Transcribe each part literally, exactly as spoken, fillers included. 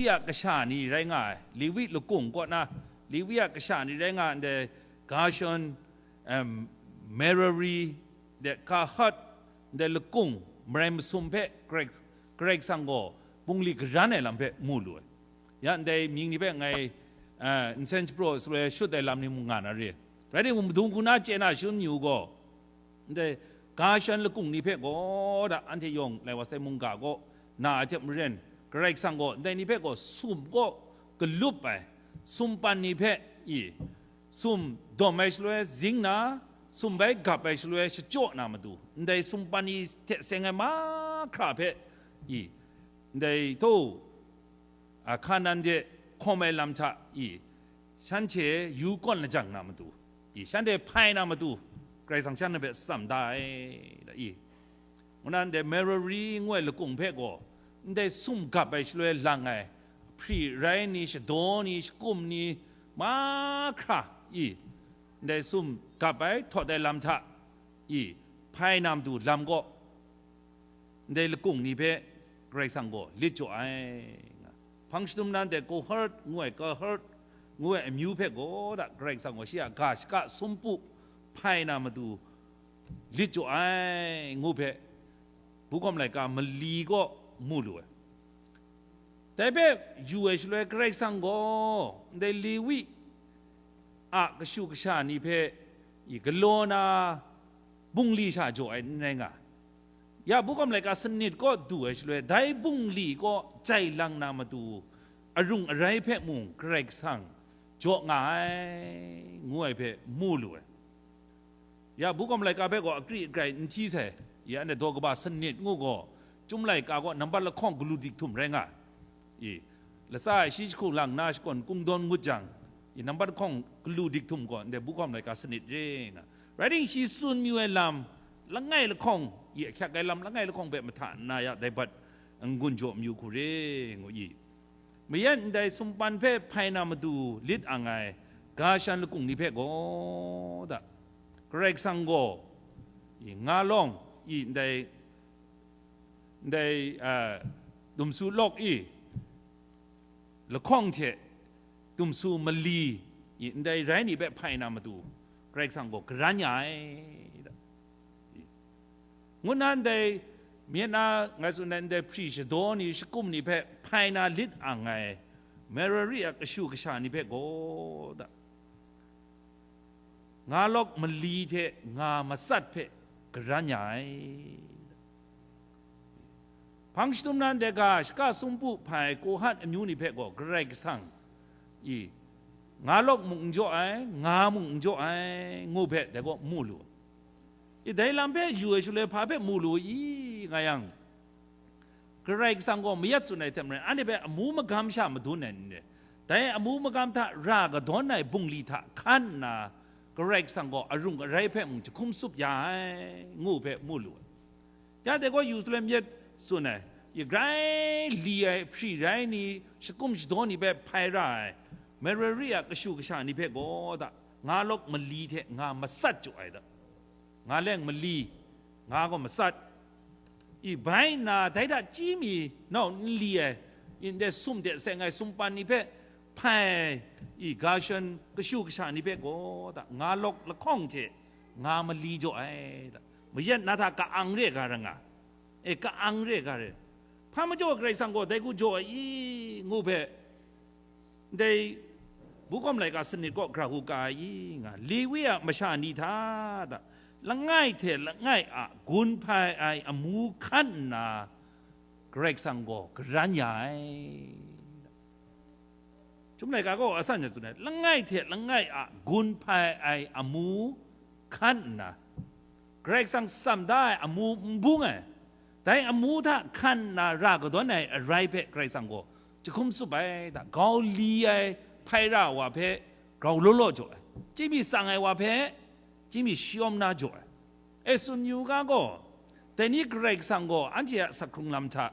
a kasha ni rai nga ai, Lewi lakung kaw na, Lewi a kasha ni rai nga ndai Gershon, em, Merari, de Kahat, ndai lakung marai masum hpe Karai, Karai Kasang gaw bungli karan ai lam hpe mu lu ai. Ya ndai mying ni hpe ngai, eh, nsen shapraw shaloi shut ai lam ni mung nga na re. Rai timung, madung hku na chye na shangun yu gaw, ndai Gershon lakung ni hpe gaw da, anhte yawng lai wa sai mungga kaw na ai hte maren, Karai Kasang gaw ndai ni hpe gaw sum kaw galup ai, sumpan ni hpe i, sum dawm ai shaloi zing na, sum bai gap ai shaloi shachyaw na matu, ndai sumpan ni hte seng ai mahkra hpe i, ndai htaw, a, Hkanan de hkawm ai lam hta i, shanhte yu kawn lajang na matu, i, shanhte hpai na matu, Karai Kasang shanhte hpe tsam da ai, da i. Ngu na ndai Merari ngu ai lakung hpe gaw, ndai sum gap ai shaloi lang ai, hpri rai ni, shadaw ni, shakum ni, mahkra i, ndai sum gap ai, htawt ai lam hta i, hpai na matu lam kaw, ndai lakung ni hpe Karai Kasang gaw lit jaw ai nga. Hpang shadum na ndai Kohart ngu ai, Kohart ngu ai amyu hpe gaw da Karai Kasang gaw shi a ga shaka sumpu hpai na matu lit jaw ai ngu hpe, Bukhawm laika mali kaw mu lu ai. Dai hpe yu ai shaloi Karai Kasang gaw ndai Lewi a kashu kasha ni hpe i galaw na bungli sha jaw ai n rai nga. Ya Bukhawm laika sanit kaw du ai shaloi, dai bungli kaw jai lang na matu arung arai hpe mung Karai Kasang jaw nga ai, ngu ai hpe mu lu ai. Ya Bukhawm laika hpe gaw akri akrai n hti sai, ya anhte daw kaba sanit ngu gaw, Chyum laika gaw nambat lahkawng galu dik htum rai nga i, latsa ai shi jahku lang na shakawn kungdawn ngut jang, i nambat lahkawng galu dik htum gaw ndai Bukhawm laika sanit re nga. Rai timung, shi tsun mayu ai lam, langai lahkawng, i ahkyak ai lam langai lahkawng hpe mahta nna ya dai bat n-gun jaw mayu hku re, ngu i. Mayan ndai sumpan hpe hpai na matu lit ang ai Gershon lakung ni hpe gaw da, Karai Kasang gaw i nga lawng i ndai, ndai, a, dumsu lawk i lahkawng hte dumsu mali i ndai rai ni hpe hpai na matu, Karai Kasang gaw garan ya ai, da. Ngu na ndai, myit na ngai tsun ai ndai hpri shadaw ni, shakum ni hpe hpai na lit ang ai, Merari a kashu kasha ni hpe gaw da, nga lawk mali hte nga matsat hpe garan ya ai. Hpang shadum na ndai ga shaka sumpu hpai Kohart amyu ni hpe gaw Karai Kasang i, nga lawk mung n jaw ai, nga mung n jaw ai, ngu hpe dai gaw mu lu. I dai lam hpe yu ai shaloi hpa hpe mu lu i, nga yang, Karai Kasang gaw mayat tsun ai hte maren, anhte hpe amu magam sha madun ai ni, dai amu magam hta ra kadawn ai bungli hta hkan nna, Karai Kasang gaw arung arai hpe mung jahkum tsup ya ai, ngu hpe mu lu ai. Ya dai gaw yu shaloi myit tsun ai, i grai li ai hpri rai ni, shakum shadaw ni hpe hpai ra ai, Merari a kashu kasha ni hpe gaw da, nga lawk mali hte nga matsat jaw ai da. Nga leng mali, nga gaw matsat. I bai nna dai hta chyi mi nau n li ai, i ndai sum de seng ai sumpan ni hpe hpai, i Gershon kashu kasha ni hpe gaw da, nga lawk lahkawng hte nga mali jaw ai da. Mayat na hta ka-ang re ga ra nga, e, ka-ang re ga re. Hpa majaw Karai Kasang gaw dai hku jaw ai i, ngu hpe, ndai Bukhawm laika sanit kaw gara hku ka ai i nga, Lewi a masha ni hta da, langai hte langai a gun hpai ai amu hkan nna, Karai Kasang gaw garan ya ai. Chyum laika gaw asan sha tsun ai, langai hte langai a gun hpai ai amu hkan nna, Karai Kasang tsam da ai amu n bung ai, dai amu hta hkan nna ra kadawn ai arai hpe Karai Kasang gaw jahkum tsup ai, da, grau li ai hpai ra wa hpe grau law law jaw ai, chyeju mi tsang ai wa hpe chyeju mi shayawm na jaw ai. E, tsun yu ga gaw, dai ni Karai Kasang gaw anhte a asak hkrung lam hta,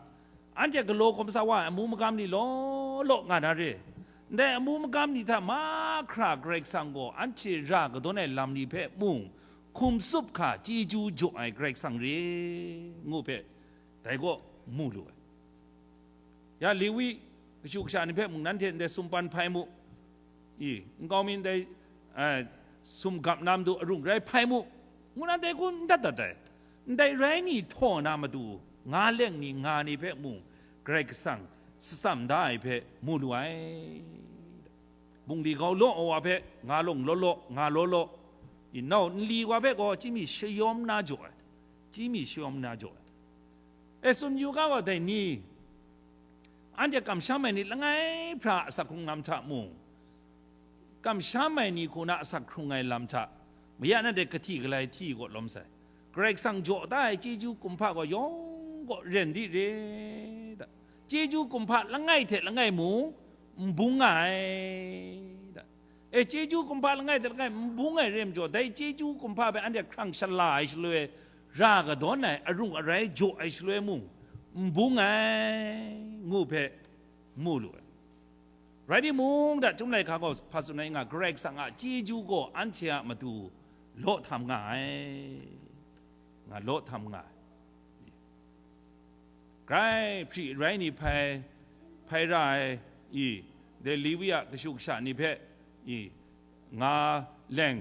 anhte galaw hkawm sa wa ai amu magam ni law law nga na re. Ndai amu magam ni hta mahkra Karai Kasang gaw anhte ra kadawn ai lam ni hpe mung hkum tsup hkra chyeju jaw ai Karai Kasang re, ngu hpe dai gaw mu lu ai. Ya Lewi Kashu kasha ni hpe mung nanhte ndai sumpan hpai mu, i, nkau mi ndai, eh, sumgap na matu arung rai hpai mu, ngu na dai hku n dat dat ai. Ndai rai ni htaw na matu, nga leng ni nga ni hpe mung Karai Kasang shatsam da ai hpe mu lu ai. Bungli gau law ai wa hpe nga lawng law law, nga law law, i, nau nli wa hpe gaw chyi mi shayawm na jaw ai, chyi mi shayawm na jaw ai. E, tsun yu ga gaw dai ni, anhte kamsham ai ni langai hpra asak hkrung lam hta mung, kamsham ai ni hku na asak hkrung ai lam hta, maya na de kahti galai hti kaw lawm sai. Karai Kasang jaw da ai chyeju kumhpa gaw yawng gaw ren di re da. Chyeju kumhpa langai hte langai mung n bung nga ai da. E, chyeju kumhpa langai hte langai n bung ai re majaw, dai chyeju kumhpa hpe anhte hkrang shala ai shaloi, ra kadawn ai, arung arai jaw ai shaloi mung n bung ai, ngu hpe mu lu ai. Rai timung, da chyum laika gaw hpa tsun ai nga, Karai Kasang a chyeju gaw anhte a matu law htam nga ai, nga law htam nga ai. Grai hpri rai ni hpai, hpai ra ai, i, de Lewi a kashu kasha ni hpe, i, nga leng,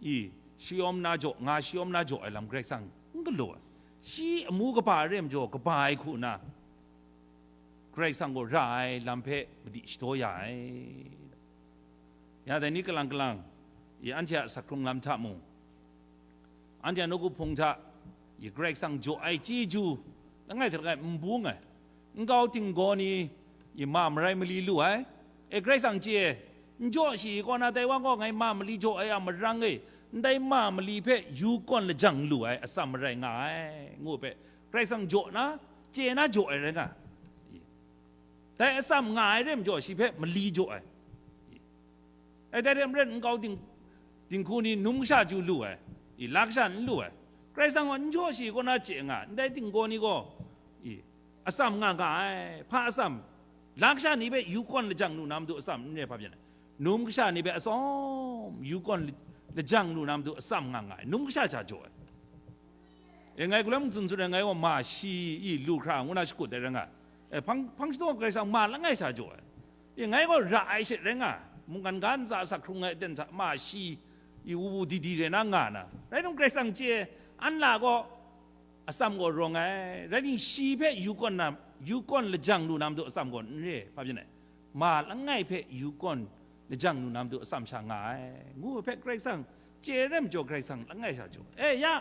i, shayawm na jaw, nga shayawm na jaw ai lam Karai Kasang n galaw ai. Shi amu kaba ai re majaw, kaba ai hku na, Karai Kasang gaw ra ai lam hpe madi shadaw ya ai. Ya dai ni kalang kalang, i, anhte a asak hkrung lam hta mung, anhte a nawku hpung hta, i, Karai Kasang jaw ai chyeju langai hte langai n bung ai, nkau tinggaw ni, i, ma marai mali lu ai. E, Karai Kasang chye, n jaw shi kaw na, dai wa gaw ngai ma mali jaw ai a marang e, ndai ma mali hpe yu kawn lajang lu ai atsam marai nga ai, ngu hpe, Karai Kasang jaw na, chye na jaw ai rai nga ai. Dai atsam nga ai re majaw, shi hpe mali jaw ai. Ai, dai hte maren nkau ding, dinghku ni num kasha chyu lu ai, i, la kasha n lu ai. Karai Kasang gaw n jaw shi kaw na chye nga, ndai dinggaw ni gaw, i, atsam nga nga ai, hpa atsam, la kasha ni hpe yu kawn lajang lu na matu atsam n re hpa byin ai. Num kasha ni hpe atsawm yu kawn lajang lu na matu atsam nga nga ai, num kasha sha jaw ai. E, ngai galam tsun tsun ai, ngai gaw ma shi i lu hkra ngu na shakut ai rai nga ai. E, hpang, hpang shadaw Karai Kasang ma langai sha jaw ai. E, ngai gaw ra ai she rai nga ai. Mungkan ga ntsa asak hkrung ai aten hta ma shi i wu wu di di rai na nga na. Rai num Karai Kasang chye, an la gaw atsam gaw rawng ai. Rai ning shi hpe yu kawn na, yu kawn lajang lu na matu atsam gaw n re, hpa byin ai. Ma langai hpe yu kawn lajang lu na matu atsam sha nga ai, ngu ai hpe Karai Kasang chye ai rai majaw, Karai Kasang langai sha jaw. E ya,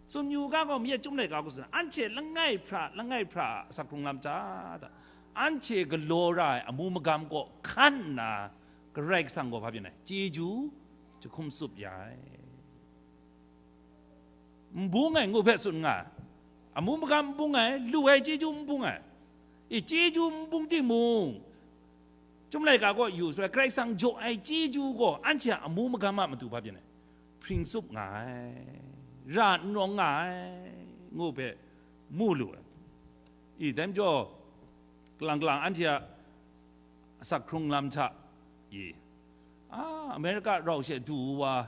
tsun yu ga gaw, mayat chyum laika gaw tsun, anhte langai hpra, langai hpra a asak hkrung lam hta da, anhte galaw ra ai amu magam kaw hkan nna, Karai Kasang gaw hpa byin ai, chyeju jahkum tsup ya ai. N bung ai ngu hpe tsun nga ai. Amu magam n bung ai, lu ai chyeju n bung ai. I, chyeju n bung timung, Chyum laika gaw yu shaloi, Karai Kasang jaw ai chyeju gaw anhte a amu magam a matu hpa byin ai? Hpring tsup nga ai, ra n rawng nga ai, ngu hpe mu lu ai. I, dai majaw, kalang kalang anhte a asak hkrung lam hta, i, a, Amerika rau she du wa,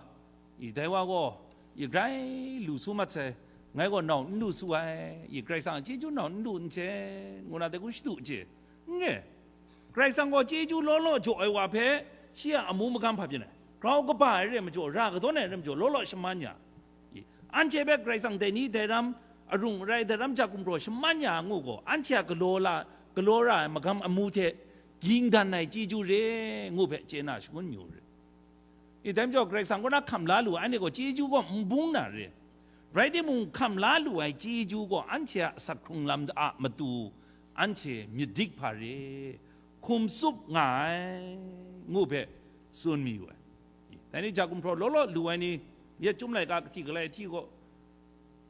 i, dai wa gaw, i, grai lu su mat sai, ngai gaw nau n lu su ai, i, Karai Kasang a chyeju nau n lu n hte, ngu na dai hku shadu chye, n re. Karai Kasang gaw chyeju law law jaw ai wa hpe, shi a amu magam hpa byin ai? Grau kaba ai re ai majaw, ra kadawn ai re ai majaw, law law shaman ya. I, anhte hpe Karai Kasang dai ni dai ram, arung arai dai ram ja gumhpraw shaman ya ngu gaw, anhte a galaw la, galaw ra ai magam amu hte ging dan ai chyeju re ngu hpe chye na shangun yu re. I, dai majaw Karai Kasang kaw na hkam la lu ai, anhte gaw chyeju gaw n bung na re. Rai timung, hkam la lu ai chyeju gaw anhte a asak hkrung lam a matu anhte myit dik hpa re, hkum tsup nga ai, ngu hpe tsun mayu ai. Dai ni ja gumhpraw law law lu ai ni, myit chyum laika kahti galai ahti gaw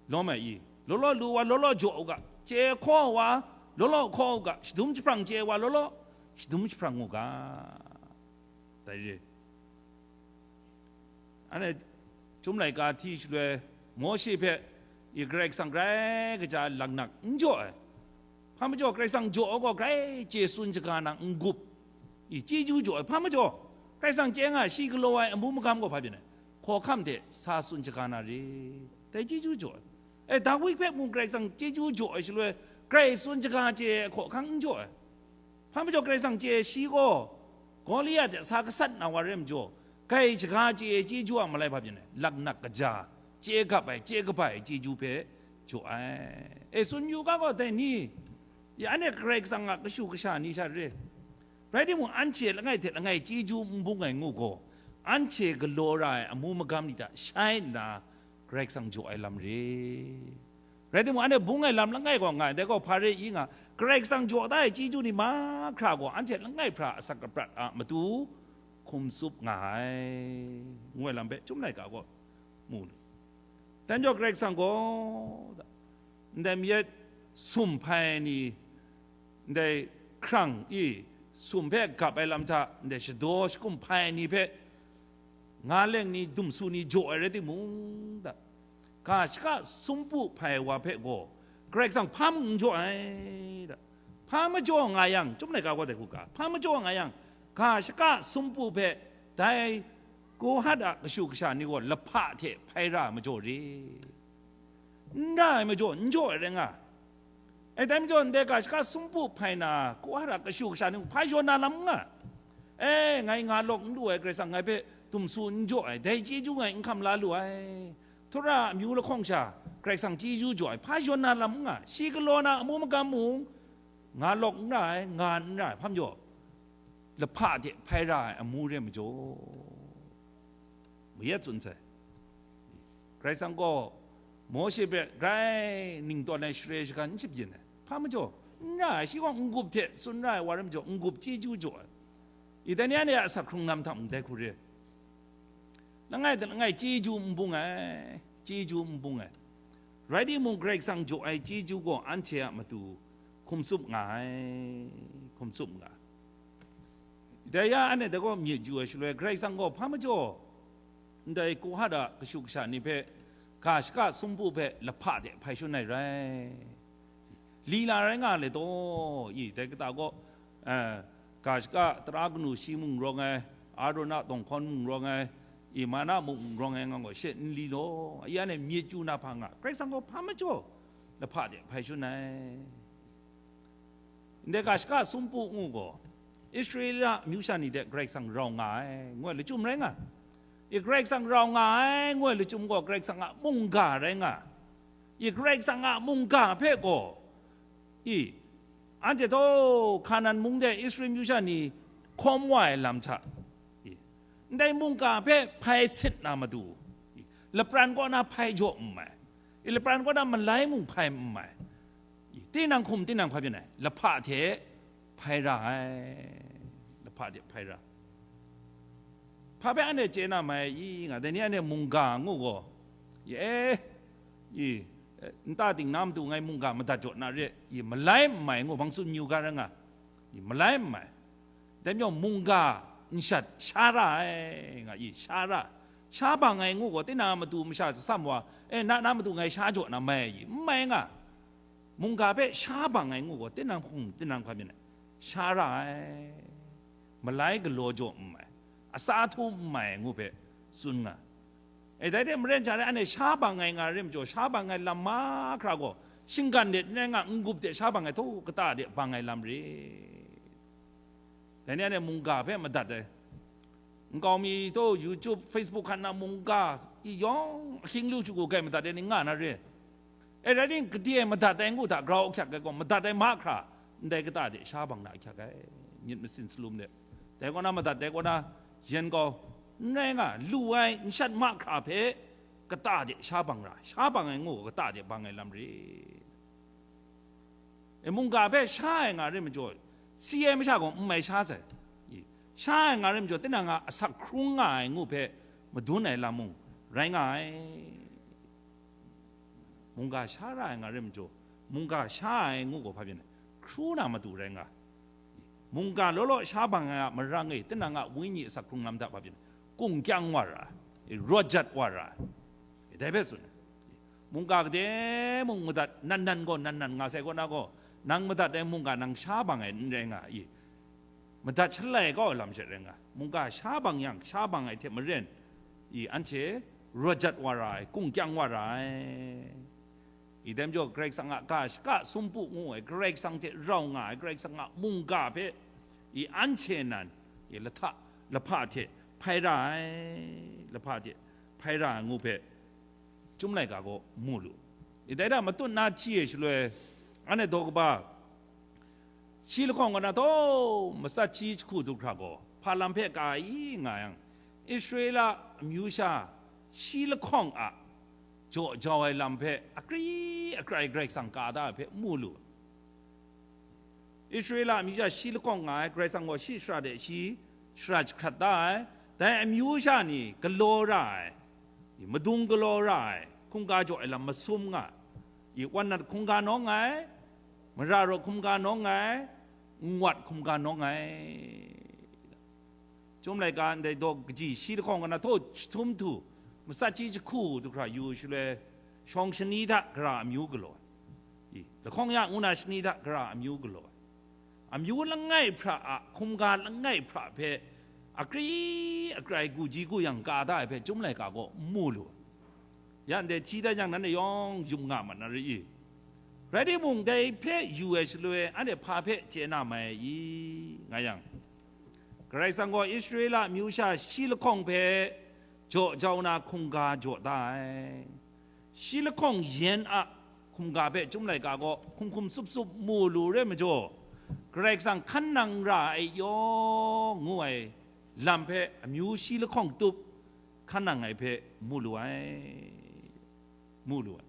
lawm ai i? Law law lu wa, law law jaw u ga, chye hkaw wa, law law hkaw u ga, shadum jahprang chye wa, law law shadum jahprang u ga. Dai re. Anhte chyum laika hti shaloi, Mawshe hpe i Karai Kasang grai kaja laknak n jaw ai. Hpa majaw Karai Kasang jaw ai gaw grai chye tsun shaga na n-gup, i, chyeju jaw ai. Hpa majaw Karai Kasang chye nga, shi galaw ai amu magam gaw hpa byin ai? Hkawhkam hte sa tsun shaga na re, dai chyeju jaw ai. E, Dawi hpe mung Karai Kasang chyeju jaw ai shaloi, grai tsun shaga chye ai hkawhkam n jaw ai. Hpa majaw Karai Kasang chye ai, shi gaw Gawliat hte sa gasat na wa rai majaw, grai shaga chye ai chyeju a malai hpa byin ai, laknak kaja, chye gap ai, chye kaba ai chyeju hpe jaw ai. E, tsun yu ga gaw, dai ni, ya anhte Karai Kasang a kashu kasha ni sha re. Rai timung, anhte langai hte langai chyeju n bung ai ngu gaw, anhte galaw ra ai amu magam ni hta shai nna, Karai Kasang jaw ai lam re. Rai timung, anhte bung ai lam langai gaw nga ai, dai gaw hpa re i nga, Karai Kasang jaw da ai chyeju ni mahkra gaw, anhte langai hpra asak aprat a matu hkum tsup nga ai, ngu ai lam hpe Chyum laika gaw mu lu. Dai majaw Karai Kasang gaw, ndai mayat sum hpai ni, ndai hkrang i sum hpe gap ai lam hta, ndai shadaw shakum hpai ni hpe nga leng ni, dumsu ni jaw ai rai timung, da, ga shaka sumpu hpai wa hpe gaw Karai Kasang hpa mung n jaw ai, da. Hpa majaw nga yang, Chyum laika gaw dai hku ga, hpa majaw nga yang, ga shaka sumpu hpe dai Kohat a kashu kasha ni gaw lahpa hte hpai ra ai majaw re. N ra ai majaw, n jaw ai rai nga. E, dai majaw, ndai ga shaka sumpu hpai na, Kohat a kashu kasha ni hpa yawn na lam n nga. E, ngai nga lawk n lu ai, Karai Kasang ngai hpe dumsu n jaw ai, dai chyeju ngai n hkam la lu ai. Htawra amyu lahkawng sha Karai Kasang chyeju jaw ai, hpa yawn na lam n nga. Shi galaw na amu magam mung, nga lawk n ra ai, nga n ra ai, hpa majaw, lahpa hte hpai ra ai amu re majaw, mayat tsun sai. Karai Kasang gaw Mawshe hpe grai ningtawn ai share shagan n shabyin ai. Hpa majaw, n ra ai, shi gaw n-gup hte tsun ra ai wa rai majaw, n-gup chyeju jaw ai. I dai ni anhte a asak hkrung lam hta mung dai hku re. Langai hta langai chyeju n bung ai, chyeju n bung ai. Rai timung, Karai Kasang jaw ai chyeju gaw anhte a matu hkum tsup nga ai, hkum tsup nga ai. Dai ya anhte dai gaw myit yu ai shaloi, Karai Kasang gaw hpa majaw ndai Kohat a kashu kasha ni hpe, ga shaka sumpu hpe lahpa de hpai shun ai rai. Lila rai nga le taw, i, dai kata gaw, eh, ga shaka tara kanu shi mung rawng ai, Arona dawng hkawn mung rawng ai, i, mana mung rawng ai nga gaw, she n li law, i, anhte myit yu na hpa nga, Karai Kasang gaw hpa majaw lahpa de hpai shun ai. Ndai ga shaka sumpu ngu gaw, Israela amyu sha ni de Karai Kasang rau nga ai, ngu ai lachyum rai nga. I, Karai Kasang rau nga ai, ngu ai lachyum gaw, Karai Kasang a mungga rai nga. I, Karai Kasang a mungga hpe gaw, i, anhte taw Hkanan mung de Israel amyu sha ni hkawm wa ai lam hta, i, ndai mungga hpe hpai sit na matu, i, lapran kaw na hpai jaw n mai, i, lapran kaw na malai mung hpai n mai, i, tinang hkum tinang hpa byin ai, lahpa hte hpai ra ai, lahpa hte hpai ra. Hpa hpe anhte chye na mai i nga, dai ni anhte mungga ngu gaw, i, e, i, e, nta ting na matu ngai mungga madat jaw na re, i, malai n mai ngu, bang tsun yu ga rai nga, i, malai n mai. Dai majaw mungga nshat sha ra ai nga, i, sha ra, sha bang ai ngu gaw, tinang a matu masha shatsam wa, e, na, na matu ngai sha jaw na mai, i, n mai nga. Mungga hpe sha bang ai ngu gaw, tinang hkum tinang hkam yin ai, sha ra ai, malai galaw jaw n mai, asa htu n mai ai ngu hpe tsun nga. E, dai hte maren sha rai, anhte sha bang ai nga rai majaw, sha bang ai lam mahkra gaw, shinggan de n rai nga, n-gup de sha bang ai htaw kata de bang ai lam re. Dai ni anhte mungga hpe madat ai. Nkau mi taw YouTube, Facebook hkan na mungga i yawng ahkying lu shagu grai madat ai ni nga na re. E rai timung, gade ai madat ai ngu hta grau ahkyak ai gaw, madat ai mahkra ndai kata de sha bang na ahkyak ai, myit masin salum de. Dai kaw na madat, dai kaw na yen gaw, n rai nga, lu ai nshat mahkra hpe kata de sha bang ra, sha bang ai ngu gaw kata de bang ai lam re. E, mungga hpe sha ai nga rai majaw, si ai masha gaw n mai sha sai. I, sha ai nga rai majaw, tinang a asak hkrung nga ai ngu hpe madun ai lam mung rai nga ai. Mungga sha ra ai nga rai majaw, mungga sha ai ngu gaw hpa byin ai, hkru na matu rai nga. Mungga law law sha bang ai a marang e, tinang a wenyi asak hkrung lam hta hpa byin ai, kung kyang wa ra ai, rawt jat wa ra ai. Dai hpe tsun ai. Mungga kade mung madat nan nan gaw nan nan nga sai kaw na gaw, nang madat ai mungga nang sha bang ai n rai nga i? Madat shalai kau ai lam she rai nga, mungga sha bang yang, sha bang ai hte maren, i, anhte rawt jat wa ra ai, kung kyang wa ra ai. I, dai majaw Karai Kasang a ga shaka sumpu ngu ai, Karai Kasang hte rau nga ai, Karai Kasang a mungga hpe I anhte nan, i lahta, lahpa hte hpai ra ai, lahpa hte hpai ra ai ngu hpe, Chyum laika gaw mu lu. I dai hta matut na hti e shaloi, anhte daw kaba, shi lahkawng kaw na taw, matsat shi jahku du hkra gaw, hpa lam hpe ka ai i nga yang, Israela amyu sha shi lahkawng a jaw jau ai lam hpe akri akrai Karai Kasang ka da ai hpe mu lu. Israela amyu sha shi lahkawng nga ai, Karai Kasang gaw shi shara de shi shara jahkrat da ai, dai amyu sha ni galaw ra ai, i madung galaw ra ai, hkungga jaw ai lam masum nga, i wan nat hkungga nawng ai, mara raw hkungga nawng ai, nwat hkungga nawng ai. Chyum laika ndai daw kaji shi lahkawng kaw na htaw jahtum htu, matsat shi jahku du hkra yu shaloi, shawng shani hta gara amyu galaw ai, i, lahkawng ya ngu na shani hta gara amyu galaw ai, amyu langai hpra a hkungga langai hpra hpe akri akrai gu ji gu yang ka da ai hpe Chyum laika gaw mu lu ai. Ya ndai hti dan yang, nanhte yawng yup nga ma na re i? Rai timung, dai hpe yu ai shaloi, anhte hpa hpe chye na mai i, nga yang, Karai Kasang gaw Israela amyu sha shi lahkawng hpe jaw jau na hkungga jaw da ai. Shi lahkawng yen a hkungga hpe Chyum laika gaw hkum hkum tsup tsup mu lu re majaw, Karai Kasang hkan nang ra ai yaw ngu ai lam hpe amyu shi lahkawng tup hkan nang ai hpe mu lu ai, mu lu ai.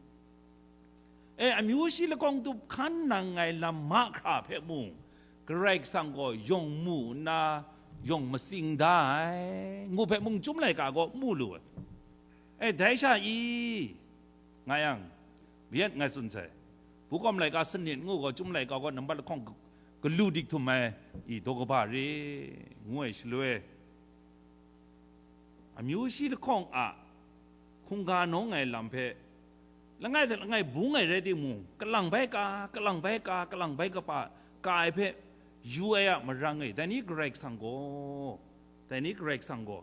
E, amyu shi lahkawng tup hkan nang ai lam mahkra hpe mung, Karai Kasang gaw yawng mu nna, yawng matsing da ai, ngu hpe mung Chyum laika gaw mu lu ai. E, dai sha i, nga yang, mayat ngai tsun sai, Bukawm laika sanit ngu gaw, Chyum laika gaw nambat lahkawng ga-, galu dik htum ai, i daw kaba re, ngu ai shaloi, amyu shi lahkawng a hkungga nawng ai lam hpe langai hta langai bung ai rai timung, kalang bai ka, kalang bai ka, kalang bai kapa ka ai hpe yu ai a marang e, dai ni Karai Kasang gaw, dai ni Karai Kasang gaw,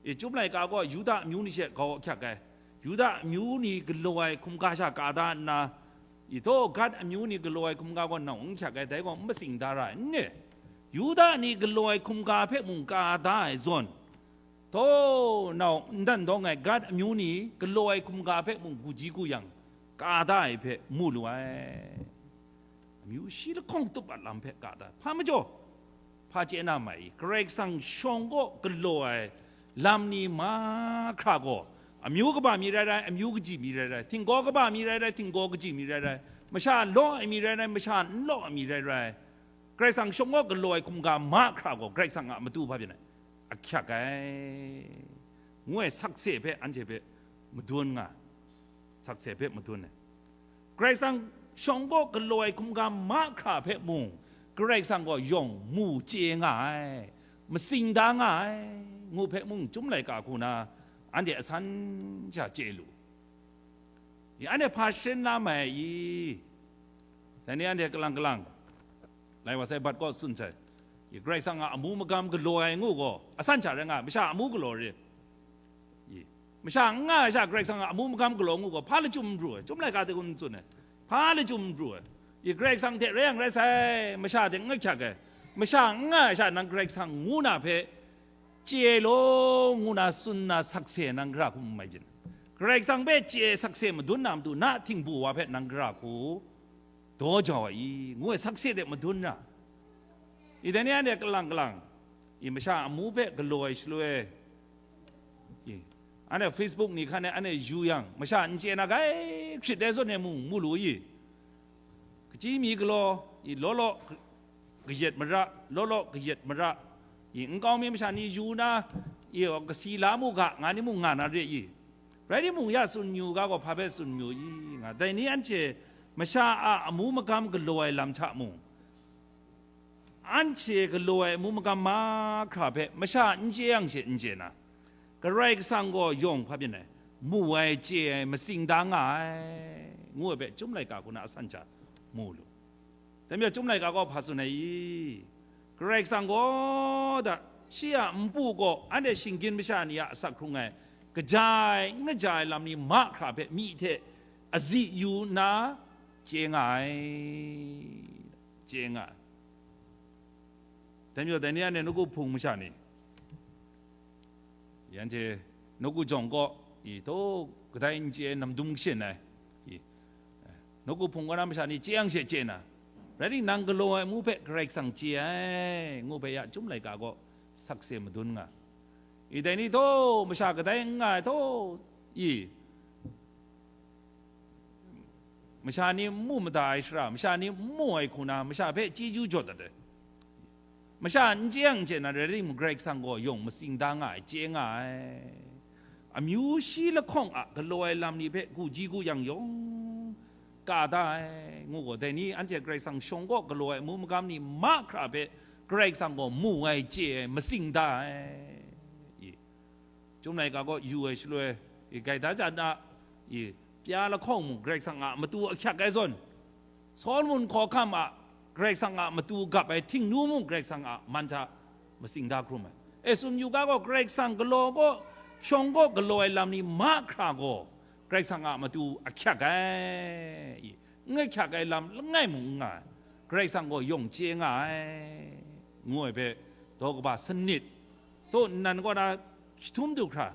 i, Chyum laika gaw Yuda amyu ni she grau ahkyak ai, Yuda amyu ni galaw ai hkungga sha ka da nna, i, taw Gad amyu ni galaw ai hkungga gaw nau n hkyak ai, dai gaw n matsing da ra ai, n ne? Yuda ni galaw ai hkungga hpe mung ka da ai zawn, taw nau n dan dawng ai Gad amyu ni galaw ai hkungga hpe mung gu ji gu yang, ka da ai hpe mu lu ai. Amyu shi lahkawng tup a lam hpe ka da ai. Hpa majaw, hpa chye na mai i? Karai Kasang shawng kaw galaw ai lam ni mahkra gaw, amyu kaba mi rai rai, amyu kaji mi rai rai, htinggaw kaba mi rai rai, htinggaw kaji mi rai rai, masha law ai mi rai rai, masha n law ai mi rai rai, Karai Kasang shawng kaw galaw ai hkungga mahkra gaw Karai Kasang a matu hpa byin ai, ahkyak ai, ngu ai sakse hpe anhte hpe madun nga, sakse hpe madun ai. Karai Kasang shawng kaw galaw ai hkungga mahkra hpe mung, Karai Kasang gaw yawng mu chye nga ai, matsing da nga ai, ngu hpe mung Chyum laika hku na anhte asan sha chye lu. I, anhte hpa sharin la mai i? Dai ni anhte kalang kalang, lai wa sai bat kaw tsun sai, i, Karai Kasang a amu magam galaw ai ngu gaw, asan sha rai nga ai, masha amu galaw re. I, masha n nga ai sha Karai Kasang a amu magam galaw ngu gaw, hpa lachyum n pru ai, Chyum laika hte kun n tsun ai, hpa lachyum n pru ai. I, Karai Kasang hte rai yang rai sai, masha hte n ahkyak ai, masha n nga ai sha nang Karai Kasang ngu na hpe chye law, ngu na tsun na sakse nang gara hku n mai byin. Karai Kasang hpe chye sakse madun na matu, na htingbu wa hpe nang gara hku daw jau ai i, ngu ai sakse hte madun ra. I, dai ni anhte kalang kalang, i, masha amu hpe galaw ai shaloi, i, anhte Facebook ni hkan e anhte yu yang, masha n chye na gai hkrit ai zawn e mung mu lu i? Kachyi mi galaw, i, law law kayat mara, law law kayat mara, i, nkau mi masha ni yu na, i, kasi la mu ga, nga ni mung nga na re i? Rai timung, ya tsun yu ga gaw, hpa hpe tsun yu i? Nga, dai ni anhte masha a amu magam galaw ai lam hta mung, anhte galaw ai amu magam mahkra hpe masha n chye yang she n chye na, Karai Kasang gaw yawng hpa byin ai, mu ai, chye ai, matsing da nga ai, ngu ai hpe Chyum laika hku na asan sha mu lu. Dai majaw Chyum laika gaw hpa tsun ai i? Karai Kasang gaw da, shi a npu gaw anhte shinggyim masha ni a asak hkrung ai, kaja ai, n kaja ai lam ni mahkra hpe myi hte azi yu nna chye nga ai, chye nga ai. Dai majaw, dai ni anhte nawku hpung masha ni, anhte nawku jawng kaw, i, taw kadai n chye ai namdum kashin ai, i, nawku hpung kaw na masha ni chye yang she chye na, rai timung, nang galaw ai amu hpe Karai Kasang chye ai, ngu hpe ya chyum laika kaw sakse madun nga. I, dai ni taw masha kadai n nga ai taw, i, masha ni n mu mada ai shara, masha ni n mu ai hku na, masha hpe chyeju jaw dat ai. Masha n chye yang chye na, rai timung, Karai Kasang gaw yawng matsing da nga ai, chye nga ai. Amyu shi lahkawng a galaw ai lam ni hpe gu ji gu yang yawng ka da ai, ngu gaw, dai ni anhte Karai Kasang shawng kaw galaw ai amu magam ni mahkra hpe Karai Kasang gaw mu ai, chye ai, matsing da ai. I, Chyum laika kaw yu ai shaloi, i, gaida jan a, i, pya lahkawng mung Karai Kasang a matu ahkyak ai zawn, Solomon hkawhkam a Karai Kasang a matu gap ai htingnu mung Karai Kasang a man hta matsing da hkrum ai. E, tsun yu ga gaw, Karai Kasang galaw kaw, shawng kaw galaw ai lam ni mahkra gaw Karai Kasang a matu ahkyak ai, i, n ahkyak ai lam langai mung n nga ai, Karai Kasang gaw yawng chye nga ai, ngu ai hpe, daw kaba sanit, taw nnan kaw na jahtum du hkra,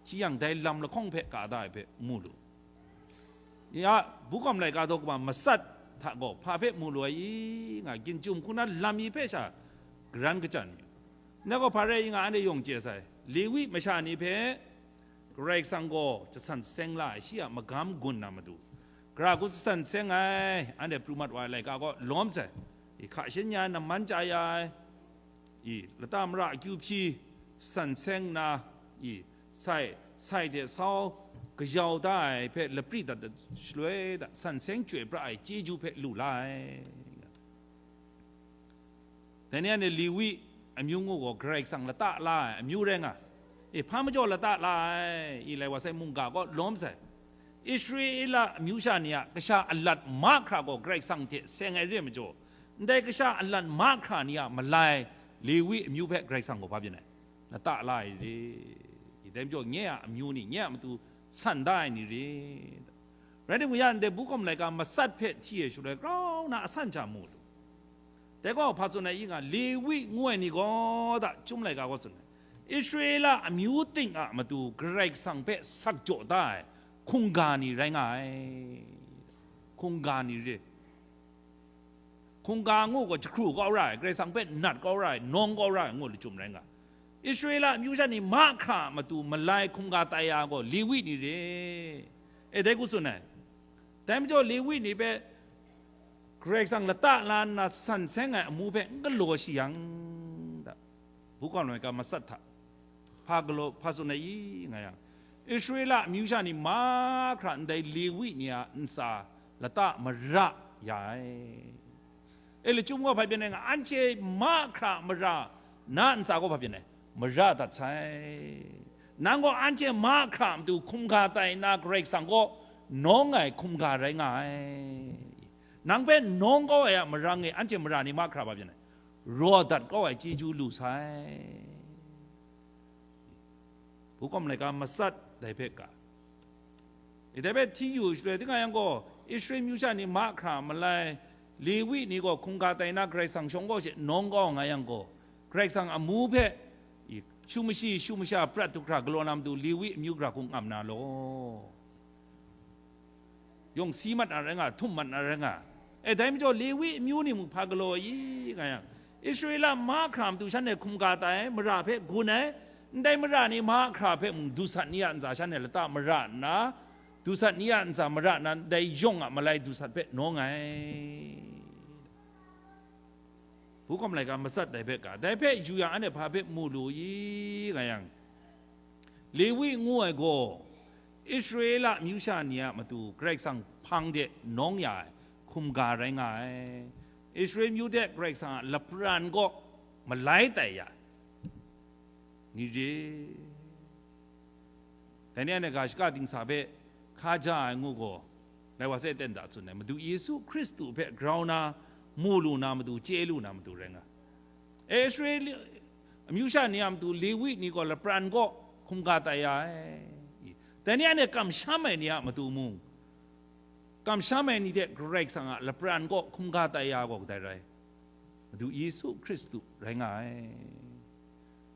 hti yang dai lam lahkawng hpe ka da ai hpe mu lu. Ya, Bukawm laika daw kaba matsat hta gaw hpa hpe mu lu ai i, nga, ginjum hku na lam mi hpe sha garan kachyan yu. Ndai gaw hpa rai i nga, anhte yawng chye sai, Lewi masha ni hpe Karai Kasang gaw jasan seng la ai shi a magam gun na matu, gara hku jasan seng ai, anhte pru mat wa ai laika gaw lawm sai, i, hka shin ya ai, namman chya ya ai, i, lata mara akyu hpyi san seng nna, i, sai, sai hte sau kayau da ai hpe lapri dat shaloi da, san seng chyoi pra ai chyeju hpe lu la ai. Dai ni anhte Lewi amyu ngu gaw Karai Kasang lata la ai amyu rai nga. E, hpa majaw lata la ai, i, lai wa sai, mungga gaw lawm sai. Israela amyu sha ni a kasha alat mahkra gaw Karai Kasang hte seng ai re ai majaw, ndai kasha alat mahkra ni a malai Lewi amyu hpe Karai Kasang gaw hpa byin ai? Lata la ai re. I, dai majaw nye a amyu ni, nye a matu san da ai ni re. Rai timung, ya ndai Bukawm laika matsat hpe hti ai shaloi grau na asan hta mu lu. Dai gaw hpa tsun ai i nga, Lewi ngu ai ni gaw da, Chyum laika gaw tsun ai, Israela amyu ting a matu Karai Kasang hpe sak jaw da ai hkungga ni rai nga ai. Hkungga ni re. Hkungga ngu gaw jahkru kau ra ai, Karai Kasang hpe nat kau ra ai, nawng kau ra ai ngu lachyum rai nga. Israela amyu sha ni mahkra a matu malai hkungga tai ya gaw Lewi ni re. E, dai hku tsun ai. Dai majaw Lewi ni hpe Karai Kasang lata la nna san seng ai amu hpe n galaw shi yang, da, Bukawm laika matsat hta hpa galaw, hpa tsun ai i nga yang, Israela amyu sha ni mahkra ndai Lewi ni a ntsa lata mara ya ai. E, lachyum gaw hpa byin ai nga, anhte mahkra mara na ntsa gaw hpa byin ai? Mara dat sai. Nang gaw anhte mahkra a matu hkungga tai nna Karai Kasang gaw nawng ai hkungga rai nga ai. Nang hpe nawng kau ai a marang e anhte mara ni mahkra hpa byin ai? Raw dat kau ai chyeju lu sai. Bukawm laika matsat dai hpe ga. I, dai hpe hti yu shaloi, tinang yang gaw, Israel myu sha ni mahkra malai, Lewi ni gaw hkungga tai na Karai Kasang shawng kaw she nawng kau nga yang gaw, Karai Kasang amu hpe, i, shu mashi, shu masha prat du hkra galaw na matu Lewi amyu gara hku ngam na law. Yawng si mat na rai nga, htum mat na rai nga. E, dai majaw Lewi amyu ni mung hpa galaw ai i nga yang, Israela mahkra matu shanhte hkungga tai, mara hpe gun ai, ndai mara ni mahkra hpe mung dusat ni a ntsa shanhte lata mara nna, dusat ni a ntsa mara nna, ndai yawng a malai dusat hpe nawng ai. Hpungkawm laika matsat dai hpe ga, dai hpe yu yang anhte hpa hpe mu lu i nga yang, Lewi ngu ai gaw Israela amyu sha ni a matu Karai Kasang hpang de nawng ya ai hkum ga rai nga ai. Israel myu de Karai Kasang a lapran kaw malai tai ya ai ni re. Dai ni anhte ga shaka dingsa hpe hka ja ai ngu gaw, lai wa sai ten da tsun ai, Madu Yesu Hkristu hpe grau na, mu lu na matu, chye lu na matu rai nga. E, Israel amyu sha ni a matu, Lewi ni gaw lapran kaw hkum ga tai ya ai. Dai ni anhte kamsham ai ni a matu mung, kamsham ai ni hte Karai Kasang a lapran kaw hkum ga tai ya gaw kadai rai? Madu Yesu Hkristu rai nga ai.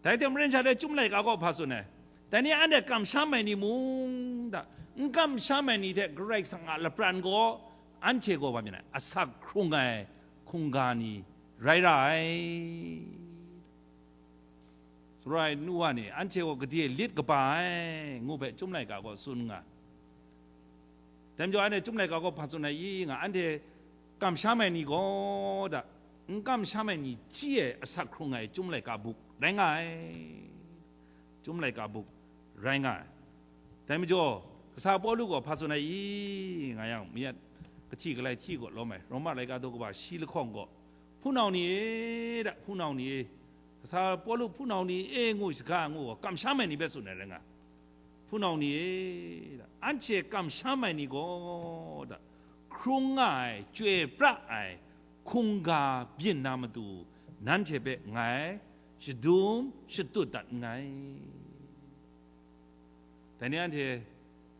Dai hte maren sha dai Chyum laika gaw hpa tsun ai? Dai ni anhte kamsham ai ni mung da, n kamsham ai ni hte Karai Kasang a lapran gaw anhte gaw hpa myit ai, asak hkrung ai hkungga ni rai ra ai. Shaloi nu wa ni anhte gaw gade lit kaba ai ngu hpe Chyum laika gaw tsun nga. Dai majaw anhte Chyum laika gaw hpa tsun ai i nga, anhte kamsham ai ni gaw da, n kamsham ai ni chyi ai asak hkrung ai Chyum laika buk rai nga ai. Chyum laika buk rai nga ai. Dai majaw, kasa Pawlu gaw hpa tsun ai i nga yang, mayat kahti galai hti gaw lawm ai, Roma laika daw kaba shi lahkawng gaw, hpunau ni e, da, hpunau ni e, kasa Pawlu hpunau ni e ngu shaga ngu gaw, kamsham ai ni hpe tsun ai rai nga. Hpunau ni e, da, anhte kamsham ai ni gaw, da, hkrung nga ai, chyoi pra ai hkungga byin na matu, nanhte hpe ngai shadum shatut dat nngai. Dai ni anhte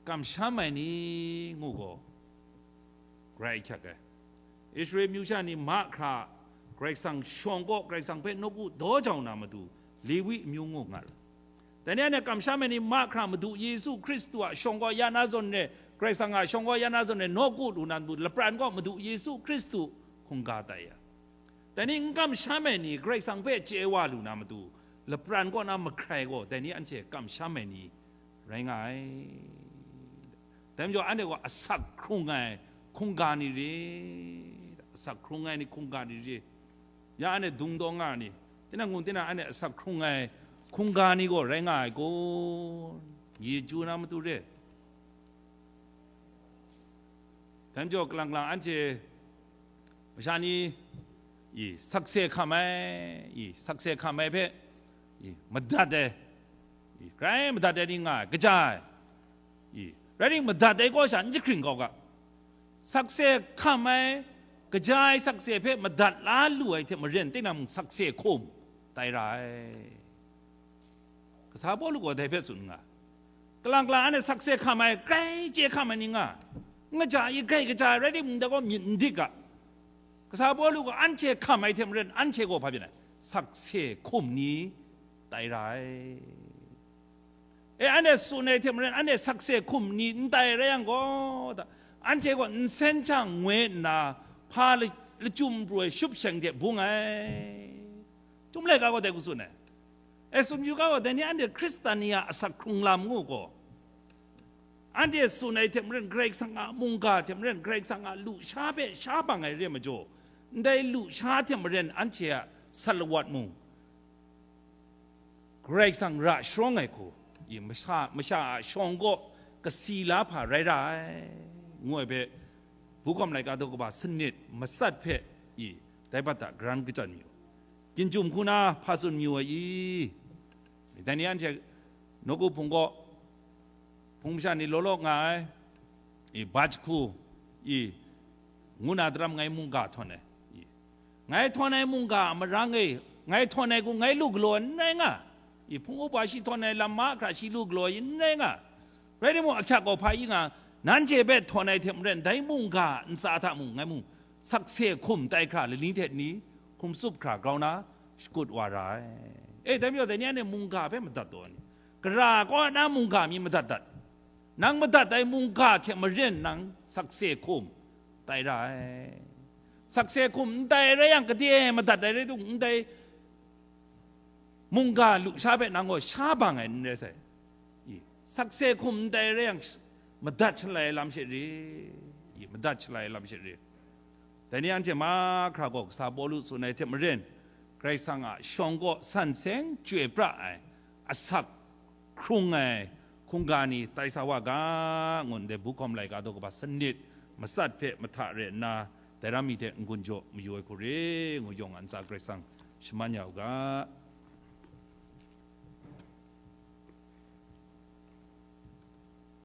kamsham ai ni ngu gaw, grai ahkyak ai. Israel amyu sha ni mahkra Karai Kasang shawng kaw, Karai Kasang hpe nawku daw jau na matu, Lewi amyu ngu nga ai. Dai ni anhte kamsham ai ni mahkra Madu Yesu Hkristu a shawng kaw ya na zawn re, Karai Kasang a shawng kaw ya na zawn re, nawku lu na matu, lapran kaw Madu Yesu Hkristu hkungga tai ya. Dai ni n kamsham ai ni, Karai Kasang hpe chye wa lu na matu, lapran kaw na mahkrai gaw, dai ni anhte kamsham ai ni rai nga ai. Dai majaw, anhte gaw asak hkrung ai hkungga ni re, asak hkrung ai ni hkungga ni re, ya anhte dung daw nga ai ni, tinang ngu tinang anhte asak hkrung ai hkungga ni gaw rai nga ai kun, ye chyu na matu re. Dai majaw, kalang kalang anhte masha ni, i, sakse hkam ai, i, sakse hkam ai hpe, i, madat ai, i, grai madat ai ni nga ai, kaja ai, i, rai timung, madat ai kaw sha n jahkring kau ga, sakse hkam ai, kaja ai sakse hpe madat la lu ai hte maren, tinang mung sakse hkum tai ra ai. Kasa Pawlu gaw dai hpe tsun nga, kalang kalang anhte sakse hkam ai, grai chye hkam ai ni nga, n kaja i, grai kaja ai, rai timung, dai gaw myit n dik ga. Kasa Pawlu gaw anhte hkam ai hte maren, anhte gaw hpa byin ai, sakse hkum ni tai ra ai. E, anhte tsun ai hte maren, anhte sakse hkum ni n tai rai yang gaw, da, anhte gaw nsen chyang ngoi nna, hpa la-, lachyum pru ai shupsheng hte bung ai. Chyum laika gaw dai hku tsun ai. E, tsun yu ga gaw, dai ni anhte Hkristan ni a asak hkrung lam ngu gaw, anhte tsun ai hte maren, Karai Kasang a mungga hte maren, Karai Kasang a lusha hpe sha bang ai re ai majaw, ndai lusha hte maren anhte a salawat mung, Karai Kasang ra sharawng ai hku, i, masha, masha a shawng kaw kasi la hpa rai ra ai, ngu ai hpe, Bukhawm laika daw kaba sanit matsat hpe, i, dai bat hta karan kachyan mayu. Ginjum hku na hpa tsun mayu ai i? Dai ni anhte nawku hpung kaw, hpung masha ni law law nga ai, i, bat jahku, i, ngu na daram ngai mungga htawn ai, i, ngai htawn ai mungga a marang e, ngai htawn ai hku ngai lu galaw ai n rai nga, i, hpung upa shi htawn ai lam mahkra shi lu galaw ai n rai nga, rai timung, ahkyak gaw hpa i nga, nanhte hpe htawn ai hte maren, dai mungga a ntsa hta mung, ngai mung, sakse hkum tai hkra lani hte ni hkum tsup hkra grau na shakut wa ra ai. E, dai majaw, dai ni anhte mungga hpe madat taw ai ni, gara kaw na mungga mi madat dat. Nang madat ai mungga hte maren nang sakse hkum tai ra ai. Sakse hkum n tai rai yang, gade madat ai rai tung, ndai mungga lusha hpe nang gaw sha bang ai n rai sai. I, sakse hkum n tai rai yang, madat shalai ai lam she re, i, madat shalai ai lam she re. Dai ni anhte mahkra gaw kasa Pawlu tsun ai hte maren, Karai Kasang a shawng kaw san seng chyoi pra ai, asak hkrung ai hkungga ni tai sa wa ga, ngu ndai Bukhawm laika daw kaba sanit matsat hpe mahta re nna, dai ram mi hte n-gun jaw mayu ai hku re, ngu yawng a ntsa Karai Kasang shaman ya u ga.